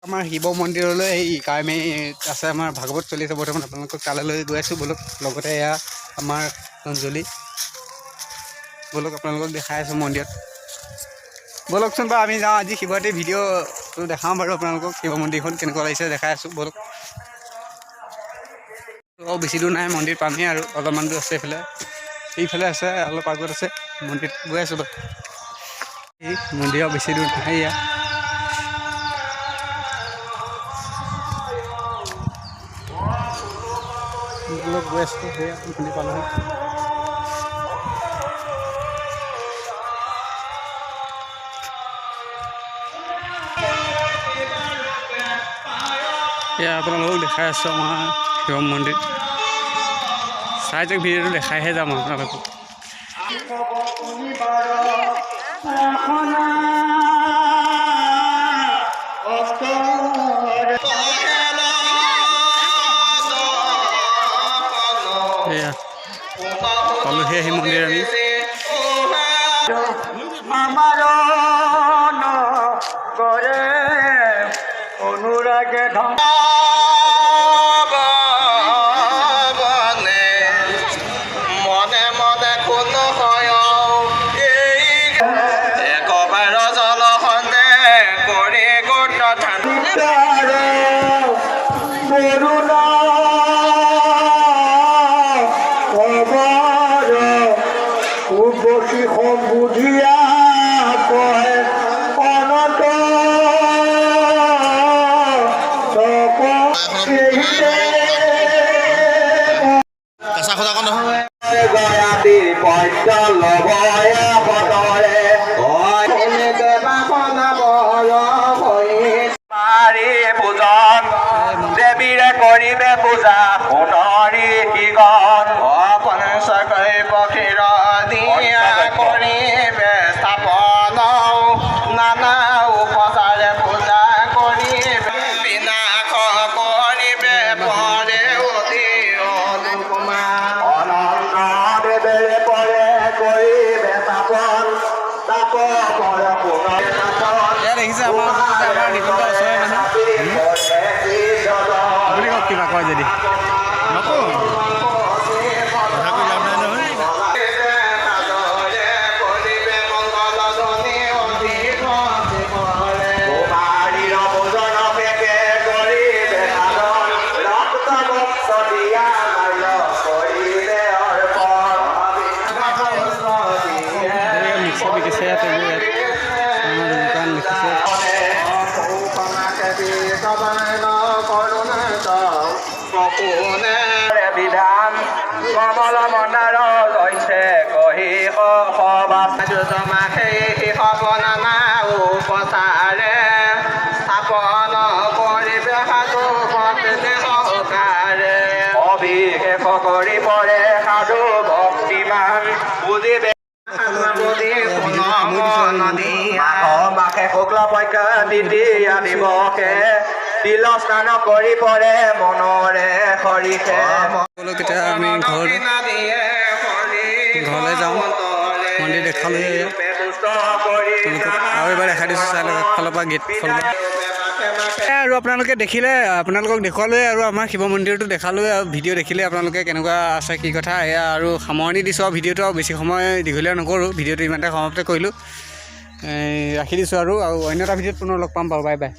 আমাৰ শিৱ মন্দিৰলৈ এই কাৰ্মে আছে, আমাৰ ভাগৱত চলি আছে বৰ্তমান। আপোনালোকক তালৈ লৈ গৈ আছোঁ, ব'লক। লগতে এয়া আমাৰ অঞ্জলি। ব'লক, আপোনালোকক দেখাই আছোঁ মন্দিৰত। ব'লকচোন বাৰু, আমি যাওঁ। আজি শিৱৰাত্ৰি ভিডিঅ'টো দেখাওঁ বাৰু আপোনালোকক। শিৱ মন্দিৰখন কেনেকুৱা লাগিছে দেখাই আছোঁ, ব'লক। অঁ, বেছি দূৰ নাই, মন্দিৰ পামেই আৰু। অলপমান দূৰ আছে। এইফালে, এইফালে আছে, অলপ আগত আছে মন্দিৰত। গৈ আছোঁ বাৰু। এই মন্দিৰৰ বেছি দূৰ নাই ইয়াত। ব'লক, গৈ আছোঁ। সেয়া মন্দিৰ পালোহি। এয়া আপোনালোকক দেখাই আছোঁ আমাৰ শিৱ মন্দিৰ। চাই যাওক ভিডিঅ'টো, দেখাইহে যাম আপোনালোকক। এয়া পালোহি আহি মন্দিৰ আমি। আমাৰ কৰে অনুৰাগে ঢং মনে মনে কোন হয় এই একবাৰ জল সন্দে কৰি গোট ধান। কৰুণা খবৰ উৰ্বশী সম্বুধিয়া কহে অনত। কেঁচা সূতা নহয়। গয়াতি পদ্য লবয় বদৰে মাৰি পূজন দেৱীৰে কৰিবে পূজা সোণৰী গণ পঞ্চ কৰিব ক্ষীৰ দিয়া কৰিবে স্থাপন, নানা উপচাৰে পূজা কৰিবে, বিনাশ কৰিবে পৰে অতি অনুপমা। অনন্ত দেৱেৰে পৰে কৰিবে স্থাপন তাপ পৰ পুনৰ স্থাপন। এয়া দেখিছে, আমাৰ ওচৰতে, আমাৰ নিকুঞ্জ ওচৰৰে মানুহ। আপুনি কওক, কিবা কয় যদি। নকওঁ, কথা কৈ লাভ নাই নহয়। কৰিবে মংগল ধ্বনি অতি ভক্তি। কুমাৰীৰ ভোজন পেকে কৰিবে সাধন, ৰক্ত বস্ত্ৰ দিয়া মাল্য কৰিবে অৰ্পণ। মিক্সাৰ বিকিছে ইয়াত, এইবোৰ ইয়াত আমাৰ দোকান লিখিছে। কোনে বিধান কমল মন্দাৰ গৈছে কহি সবা সেই সব নানা উপচাৰে স্থাপন কৰিবে সাধু ভক্তি সহকাৰে। অভিষেক কৰি পৰে সাধু ভক্তিমান বুজিবে। মাঘ মাসে শুক্ল পক্ষ দ্বিতীয়া দিৱসে তিল স্নান কৰি পৰে মনৰে হৰিষে। ব'লক, এতিয়া আমি ঘৰলৈ যাওঁ। মন্দিৰ দেখালোৱে এয়া তেওঁলোকক। আৰু এবাৰ দেখাই দিছোঁ, চাই লওক। আগফালৰ পৰা, গেট ফালৰ পৰা। এয়া আৰু আপোনালোকে দেখিলে, আপোনালোকক দেখুৱালোৱে আৰু আমাৰ শিৱ মন্দিৰটো দেখালোৱে আৰু ভিডিঅ' দেখিলে আপোনালোকে কেনেকুৱা আছে, কি কথা। এয়া আৰু সামৰণি দিছোঁ আৰু ভিডিঅ'টো আৰু বেছি সময় দীঘলীয়া নকৰোঁ। ভিডিঅ'টো ইমানতে সমাপ্ত কৰিলোঁ, এই ৰাখি দিছোঁ আৰু অন্য এটা ভিডিঅ'ত পুনৰ লগ পাম বাৰু। Bye bye.